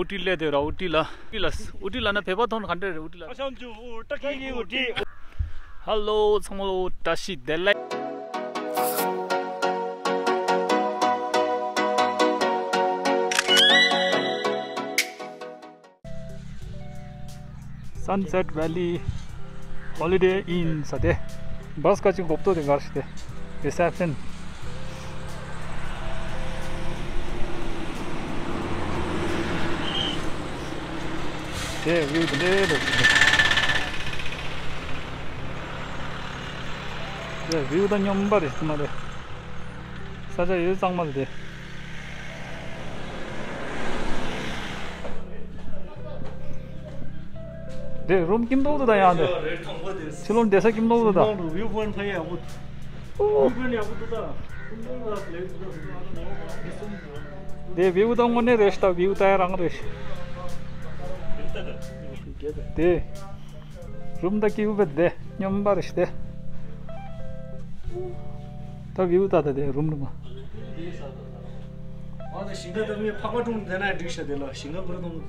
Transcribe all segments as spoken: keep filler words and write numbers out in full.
ཨུ་ཊི་སླེབས་དེ་ར། ཨུ་ཊི་ལ། ཨུ་ཊི་ལ། ཨུ་ཊི་ལ་ན་བོད་པ་ཐོན་ག་འདྲ་རེད། ཨུ་ཊི་ལ། ཨ་ཤམ་ཅུ་ཨུ་ཏྲ་ཀི་ཨུ་ཊི། ཧ་ལོ་ཚང་མ་ལོ། བཀྲ་ཤིས་བདེ་ལེགས། Sunset Valley Holiday Inn ཟེར་དེ། བྷ་སི་ཁ་ཅིག་གོབ་ཏོ་དེ་གར་ཞིག་དེ། Reception། དེ་བིའུ་དེ་འདྲ་རེད། དེ་བིའུ་དང་སྙོམས་པ་རེད། དེ་མ་རེད། ས་ཆ་ཡོད་གཙང་མ་རེད་དེ། དེ་རུམ་ཁྱིམ་ཐོག་ཏུ་ད་ཡང་དེ། ཕྱི་ལོགས་བསྡད་ས་ཁྱིམ་ཐོག་ཏུ་ད། View point ལྷ་ཡག་པོ། View point ཡག་པོ་འདུག་ད། དེ་བིའུ་ད་དངོས་གནས་རེད་ཤག་ད། བིའུ་ད་རང་རེད་ཤག་དེ། རུམ་ད་ཀིའུ་བེད་དེ་སྙོམས་པ་རེད་ཤག་དེ། ད་བིའུ་ད་ད་དེ་རུམ་རུམ། ཨ་ད་ཞིང་ཁ་ད་མི་ཕག་པ་ཀྲུང་དེ་ན་འགྲིག་ཤག་དེ་ལ་ཞིང་ཁ་པུ་ར་དང་།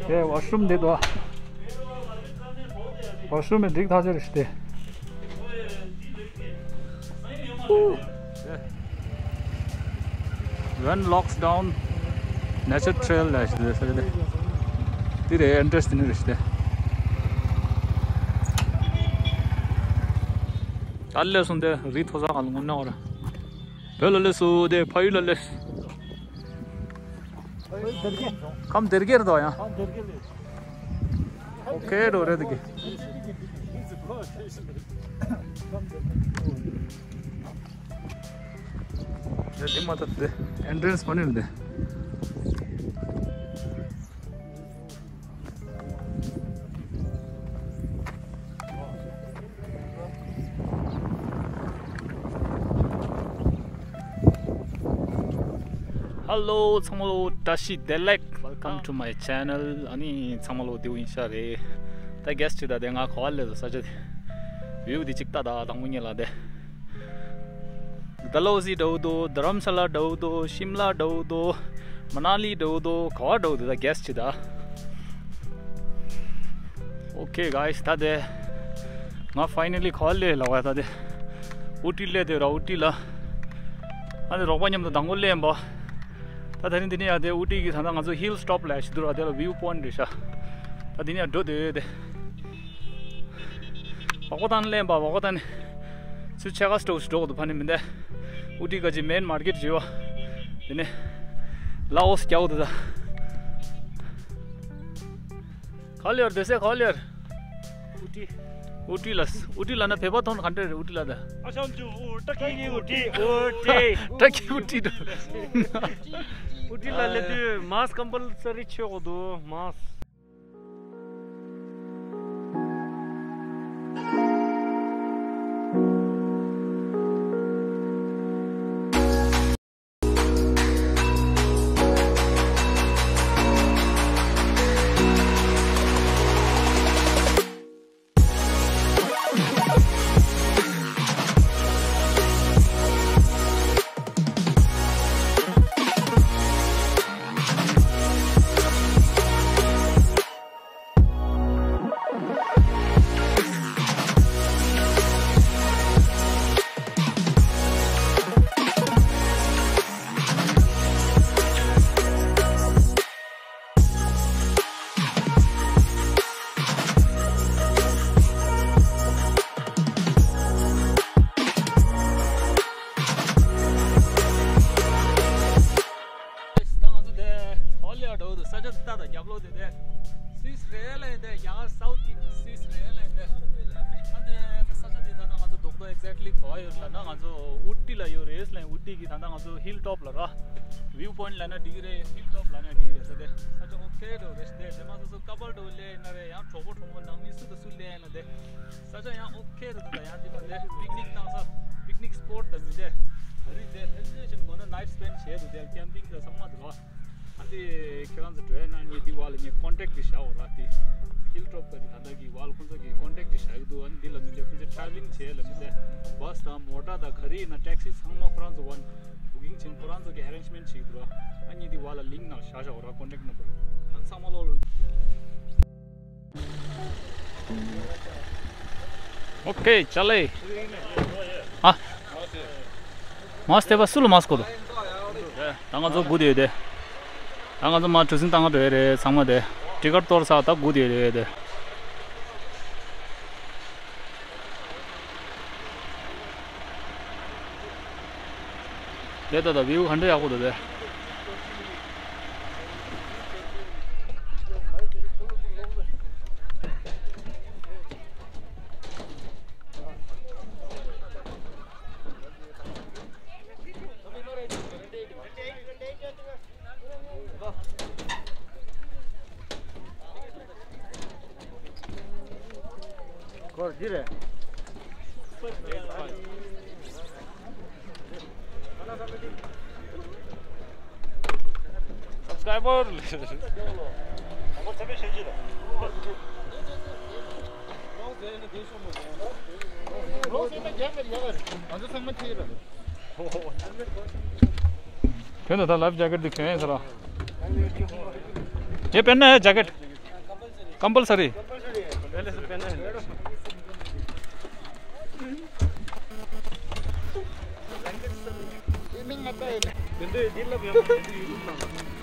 དེ་ཝ་ཤ་རུམ་འདི་དོ། ཝ་ཤ་རུམ་འགྲིག་ཐག་ཆོད་རེད་ཤག་དེ། When locks down, nature trail ལ་ཞིག་རེད་ཟེར་གི་འདུག་དེ་རེད། ཨེན་ཊྲན་སི་དེ་ནི་རེད་ཤག་དེ། ད་སླེབས་སོང་། དེ་རི་མཐོ་ས་གང་ལ་ངོ་ནག་ར། བོད་ལ་སླེབས་སོང་། དེ་ཕ་ཡུལ་ལ་སླེབས། ཁམས་སྡེ་དགེ་རེད་དོ་ཡང་། ཨོ་ཁེ་རོ་རེད་དགེ། དེ་མ་ཐག་དེ་ཨེན་ཊྲན་སི་མ་ནི་དེ། ཧ་ལོ་ཚང་མ་ལོ། བཀྲ་ཤིས་བདེ་ལེགས། Welcome to my channel. ཨ་ནི་ཚང་མ་ལོ་བདེ་པོ་ཡིན་ཤག་རེད། ད་གེ་སི་ཅིག་ད་དེ་ང་ག་བ་སླེབས་སོང་། ས་ཆ་དེ། བིའུ་དེ་ཅིག་ལྟ་ད། དང་པོ་ཉིད་ལ་དེ། ཌལ་ཧོ་ཟི་འདྲ་བོ་འདུག་དྷ་རམ་ས་ལ་འདྲ་བོ་འདུག་ཤིམ་ལ་འདྲ་བོ་འདུག་མ་ན་ལི་འདྲ་བོ་འདུག་ག་བ་འདྲ་བོ་འདུག་ད་གེ་སི་ཅིག་ད། ཨོ་ཁེ་གྷའི་སི། ད་དེ་ང་ཕའི་ནལ་ལི་ག་བ་སླེབས་ལབ་པ། ད་དེ་ཨུ་ཊི་སླེབས་དེ་ར། ཨུ་ཊི་ལ། ཨ་ནི་རོགས་པ་མཉམ་དུ་དང་པོ་སླེབས་པ། ད་དེ་རིང་འདི་ནས་ཡར་དེ་ཨུ་ཊི་གི་ད་ལྟ་ང་ཚོ་ཧིལ་སི་ཊོབ་ལབ་ཞིག་འདུག་ར། དེ་ལ་བིའུ་པོའིན་ཊི་རེད་ཤག་ད་དེ་ནས་ཡར་འགྲོ་དེ་དེ། བ་ཀོ་ཏན་སླེབས་པ། བ་ཀོ་ཏན་ནས་ཚུར་ཆེ་ཁ་སི་ཊོབ་ཞིག་འགྲོ་དགོས་འདུག་ཕ་ནི་མི་འདི་ཨུ་ཊི་ག་ཅིག་མེན་མར་ཀེཊ་ཞིག་ཡོད། དེ་ནས་ལ་ཨོ་སི་རྒྱག་དགོས་འདུག་ད། ག་ལེར་དེ་སེ་ག་ལེར། ཨུ་ཊི། ཨུ་ཊི་ལ། ཨུ་ཊི་ལ་ན་བོད་པ་ཐོན་ག་འདྲ་རེད། ཨུ་ཊི་ལ་ད། ཨ་ཤམ་ཅུ་ཨུ་ཏྲ་ཀི་ཨུ་ཊི། ཨུ་ཊི། ཏྲ་ཀི་ཨུ་ཊི་འགྲོ། ཨུ་ཊི་ལ་སླེབས་དུས་མཱ་སི་ཀམ་པལ་སི་རི་མཆོད་དགོས་འདུག་མཱ་སི། ད་ང་ཚོ་དེ་ཨོ་ལི་ཡ་འགྲོ་འདུག་ས་ཆ་དེ་ལྟ་དང་རྒྱབ་ལོགས་དེ་དེ་སུད་སི་རེད་ལབ་ཡིན་དེ། ཡ་སའུ་ཐི་སུད་སི་རེད་ལབ་ཡིན་དེ། ཨ་དེ་ས་ཆ་དེ་ད་ལྟ་ང་ཚོ་རྡོག་རྡོག་ཨེག་ཛེག་ལི་ག་བ་ཡོད་ལབ་ན། ང་ཚོ་ཨུ་ཏི་ལ་ཡོད་རེད་ལབ་ཡིན། ཨུ་ཏི་གི་ད་ལྟ་ང་ཚོ་ཧིལ་ཊོབ་ལ་ར། བིའུ་པོའིན་ཊི་ལབ་ན་འགྲིག་རེད། ཧིལ་ཊོབ་ལབ་ན་འགྲིག་རེད། ས་དེ་ས་ཆ་ཨོ་ཁེ་འགྲོ་རེད་དེ། དེ་མ་སོ་སོ་ཀ་པལ་འགྲོ་ལས་ན་རེད། ཡང་གྲོགས་པོ་གྲོགས་མོ་ནང་མི་སུ་དང་སུ་ལས་ན་དེ། ས་ཆ་ཡང་ཨོ་ཁེ་རེད་ད། ཡང་འདི་མ་དེ་པིག་ནིག་བཏང་ས། པིག་ནིག་སི་པོཊ་ད་མི་དེ། ད་རེས་དེ་ལྷན་རྒྱས་ཆེན་མོ་ན་ནའིཊ་སི་པེན་ཌི་བྱས་འདུག་དེ་ཀེམ་པིང་དང་ཚང་མ་འདུག་ཨ་དེ་ཁྱེད་རང་ཚོ་འགྲོ་ཡ་ན་ངས་འདི་བ་ལ་ངས་ཀོན་ཊེག་ཊི་བྱའོ་ར་དེ། ཧིལ་ཊོབ་གི་ད་ལྟ་གི་བ་ལ་ཁོང་ཚོ་གི་ཀོན་ཊེག་ཅིག་བཞག་གི་འདུག་ཨ་ནི་འདི་ལ་མི་འདྲ་ཁོང་ཚོ་ཊ་རེ་ཝེ་ལིང་བྱས་ལ་མི་འདྲ་བྷ་སི་དང་མོ་ཊ་དང་ག་རེ་ཡིན་ན་ཊེག་སི་ཚང་མ་ཁོ་རང་ཚོ་བ་ལ་བུ་ཀིང་བྱས་ནས་ཁོ་རང་ཚོ་གི་ཨ་རེན་ཇི་མེན་ཊི་བྱས་ཀྱི་འདུག་ཨ་ནི་འདི་བ་ལ་ལིང་ཀི་ནང་བཞག་བཞག་ར་ཀོན་ཊེག་ནམ་བར་ཨ་ཚང་མ་ལོག་ལོ། ཨོ་ཁེ་ཅལ་ལེ། ཨ། མཱ་སི་ཀི་སྟེར་བ་སུ་ལ་མཱ་སི་ཀི་དགོས་འདུག་ད་ང་ཚོ་སྒུག་བསྡད་ཡོད་དེ། ད་ང་ཚོ་མར་གྲུ་གཟིངས་བཏང་ག་འགྲོ་ཡ་རེད་ཚང་མ་དེ། ཊི་ཀེ་ཊི་གཏོར་ཚར་ད་སྒུག་བསྡད་ཡོད་དེ། དེ་ད་ད་བིའུ་ག་འདྲ་ཡག་པོ་འདུག་དེ། སྐོར་འདི་རེད། སབ་སི་ཀ་རའི་བར། ཁྱོད་ད་ལྟ་ལའིཕ་ཇེ་ཀེཊ་འདི་གྱོན་ཡིན་ཟེར་རོ། དེ་དཔེར་ན་ཇེ་ཀེཊ་ཀམ་པལ་སི་རི།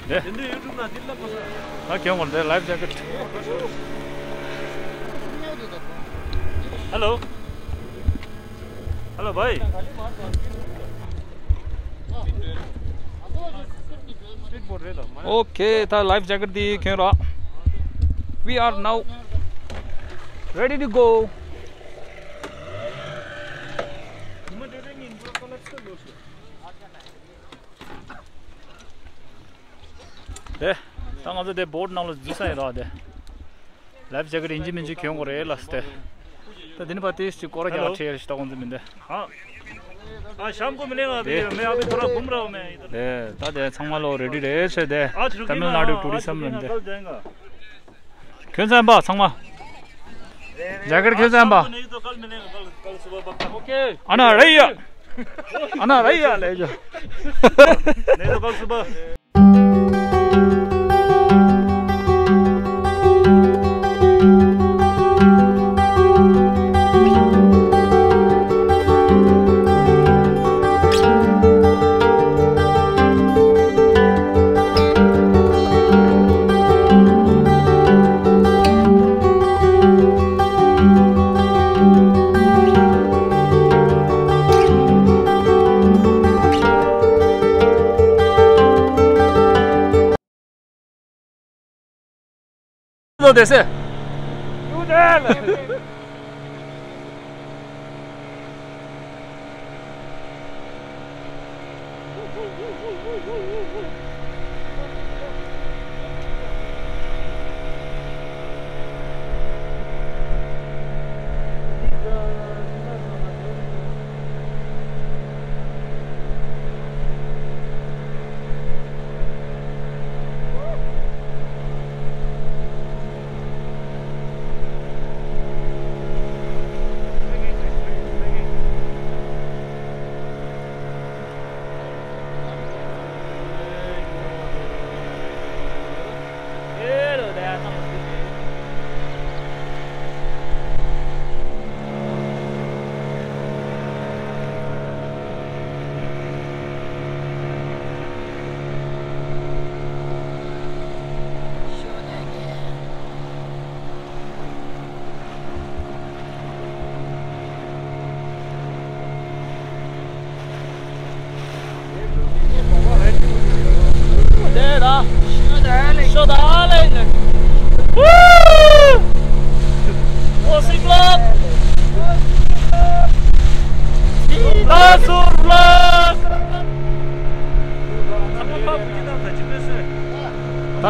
དེ། ད་གྱོན་དགོས་འདི་ལའིཕ་ཇེ་ཀེཊ། ཧེ་ལོ། ཧེ་ལོ་བྷའི། ཨོ་ཁེ། ད་ལའིཕ་ཇེ་ཀེཊ་འདི་གྱོན་རོགས། We are now ready to go. དེ། ད་ང་ཚོ་དེ་བོཊ་ནང་ལ་འཛུལ་ས་ཡིན་རོགས་དེ། ལའིཕ་ཇེ་ཀེཊ་ཡིན་གཅིག་མིན་གཅིག་གྱོན་དགོས་རེད་ལ་སྟེ། ད་འདི་ནི་ཕ་ཏིས་ཅིག་སྐོར་ར་རྒྱག་ཧེ་ལོ། ཁྲེལ་ཞིག་ད་ཁོང་ཚོ་མི་འདུག་ཨ། ཨ་ཤམ་ཀོ་མི་ལེ་ང་བི་མེ་ཨ་བི་ཐོ་ར་གུམ་ར་མེ། དེ་ད་དེ་ཚང་མ་ལོ་རེ་ཌི་རེད་ཆེ་དེ། ཨ་ཆུ་ཀི་ན་ཏ་མིལ་ནཱ་ཌུ་ཊུ་རི་ཟམ་མི་འདུག་གྱོན་ཚར་པ་ཚང་མ། ཇེ་ཀེཊ་གྱོན་ཚར་པ། ཨ་ན་རེ་ཡ། ཨ་ན་རེ་ཡ་ལེ་ཇོ། ད་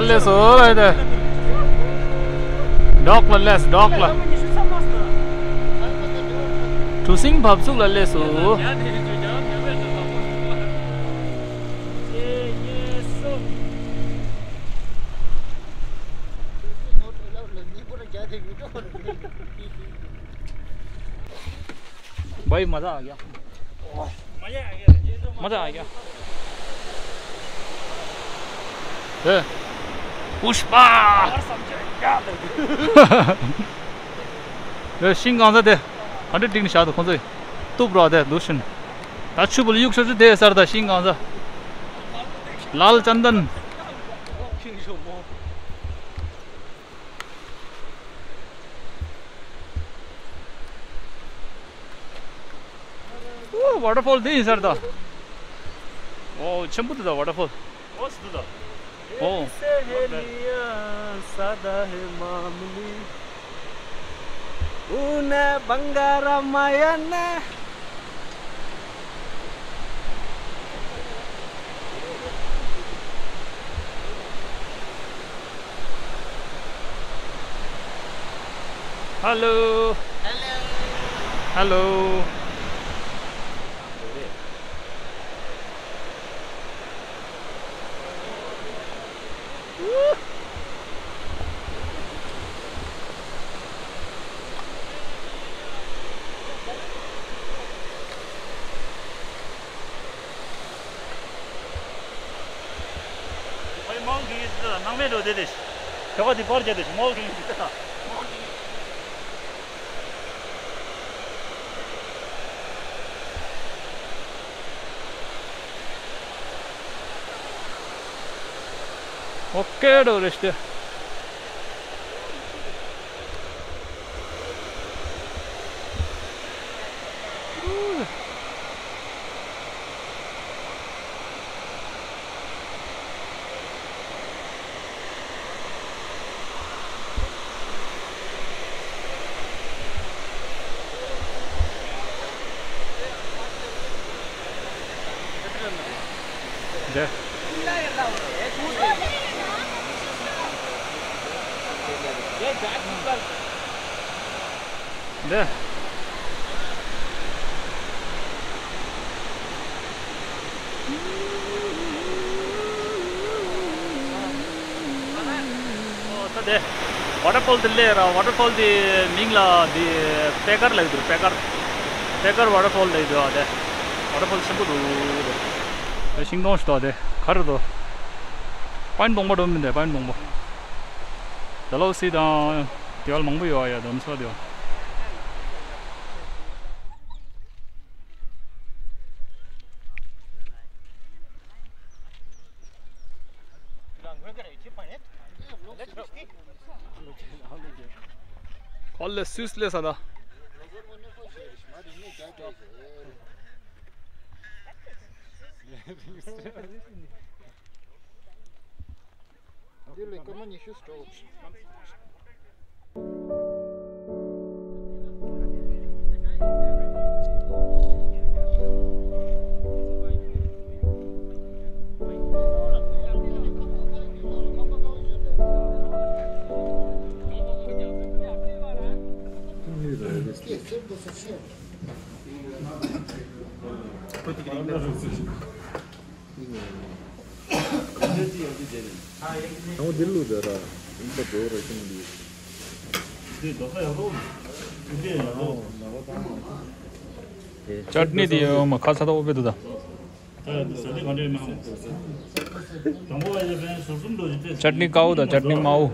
སླེབས་སོང་ལ་ཡིན་ཏེ། ཌོག་ལ་སླེབས་སོང་ཌོག་ལ། གྲུ་གཟིངས་བབས་ཚུགས་ལ་སླེབས་སོང་། भाई, मज़ा आ गया। मज़ा आ गया। ए, पुष्पा। ए, ཤིང་གང་ས་དེ། ཧ་འདྲེ་ཏིག་ནི་ཤ་དུ་ཁོང་ཚོས་གཏུབ་རོགས་དེ་འདུག་ཤིན། ད་ཆུ་བུ་ལ་གཡུག་ཤོག་ཆུ་དེ་སར་ད་ཤིང་གང་ས། ལ་ལ་ཅན་དན། ཨོ། ཝ་ཊར་ཕོལ་འདི་ཡིན་ས་རེད་ད། ཨོ། ཆེན་པོ་འདུག་ད་ཝ་ཊར་ཕོལ། ཨོ་སི་འདུག་ད། ཨོ། Hello. Hello. Hello. ཨོ་ཡ། མོག་གི་ནང་མེད་འགྲོ་དེ་དེ། ཁྱོ་ག་དེ་པར་རྒྱབ་དེ་མོག་གི། ཨོ་ཀེ་འགྲོ་རེ་ཤི། འདི། འདི། ཨོ་ད་དེ། ཝ་ཊར་ཕོལ་དེ་སླེབས་ར། ཝ་ཊར་ཕོལ་དེ་མིང་ལ་དེ་པེ་ཀར་ལབ་འདུག་པེ་ཀར། པེ་ཀར་ཝ་ཊར་ཕོལ་ལབ་འདུག་ཨ་དེ། ཝ་ཊར་ཕོལ་ཆེན་པོ་འདུག་དེ། ཤིང་སྡོང་ཞིག་འདུག་དེ་ག་རེ་འདུག་པན་སྡོང་པོ་འགྲོ་མི་འདུག་པན་སྡོང་པོ། ཌལ་ཧོ་སི་དང་དེ་བ་ལ་མང་པོ་ཡོད་ཨ་ཡ། དོམ་ས་དེ་བ། ཁོ་ལ་སུས་ལས་ས་ད། འདི་ལས་སྐར་མ་ཉི་ཤུ་སྤྲོ། ཨོ་འདི་ལུ་དེ་ར། ཨིན་པ་འགྲོ་ར་ཤིང་འདི། ཅཊ་ནི་དེ་ཡོད་མ། ཁ་ཚ་ཏོག་པོ་དཔེ་འདུག་ད། ཅཊ་ནི་དཀར་པོ་དང་ཅཊ་ནི་དམར་པོ།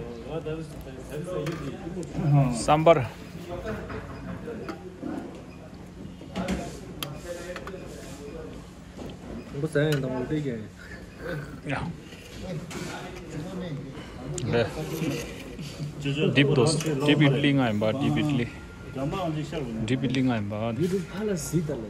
སམ་བར། ཁོང་ཁྲོ་ཟ་ཡང་དང་པོ་དེ་ཀྱང་། ཡ། ལེ། ཌིབ་དོ། ཌིབ་ཨིཌ་ལི་ང་ཡིན་པ། ཌིབ་ཨིཌ་ལི། ཌིབ་ཨིཌ་ལི་ང་ཡིན་པ། ཡུ་ཊུབ་ཕ་ལ་སི་ད་ལ།